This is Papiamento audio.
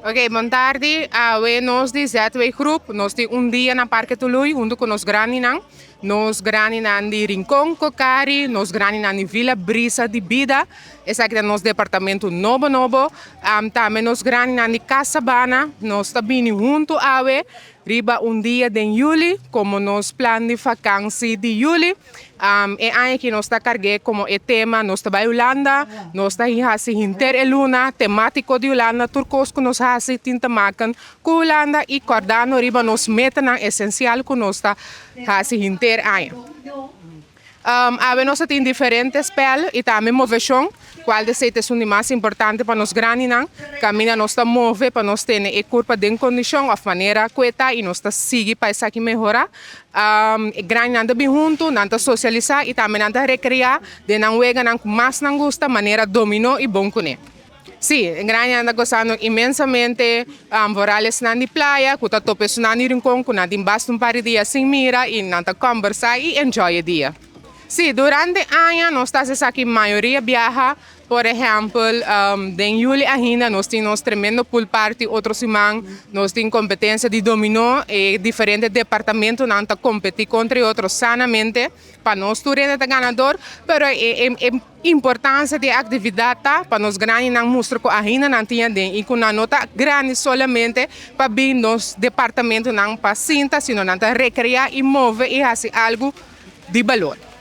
Ok, bon tardi. Awe nos di ZW Groep, nos tin un dia na Parke Tului hunto ku nos grandinan. Nos grandinan di Rincon Cocari, nos grandinan di Villa Brisa di Bida. Esaki ta nos departamento nobo nobo. Tambe nos grandinan di Cas Sabana. Nos ta bini hunto awe riba un dia den juli komo nos plan di vakansi di juli. E aña aki nos ta karg'é komo e tema Nos ta bai Hulanda, nos ta hasi henter e luna temátiko di Hulanda, tur kos ku nos hasi tin ta maken ku Hulanda i kòrdando riba nos metanan esensial ku nos ta hasi henter aña. Awe nos ta tin diferente spèl i tambe moveshon, kual di esei ta esun di mas importante pa nos grandinan, kaminda nos ta move pa nos tene e kurpa den kondishon òf manera ku e ta i nos ta sigui pa esaki mehorá. E grandinan ta bin huntu, nan ta sosialisá i tambe nan ta rekreá den nan weganan ku mas nan gusta, manera dominó i bon kuné. Sí, e grandinan ta gosando inmensamente, vooral esnan di playa ku ta topa esunnan di Rincon ku nan tin basta un par di dia sin mira i nan ta kòmbersá i enjoy e dia. Sí, durante aña nos ta hasi esaki mayoria biaha. Por ehèmpel, den yuli ainda nos tin nos tremendo pool party otro siman, nos tin kompetensia di dominó, e diferente departamentonan ta kompetí kontra e otro sanamente pa nos tur hende ta ganador, pero e e importansia di e aktividat ta pa nos grandinan mustra ku ainda nan tin aden i ku nan no ta grandi solamente pa bin nos departamentonan pa sinta, sino nan ta rekreá i move i hasi algu di balor.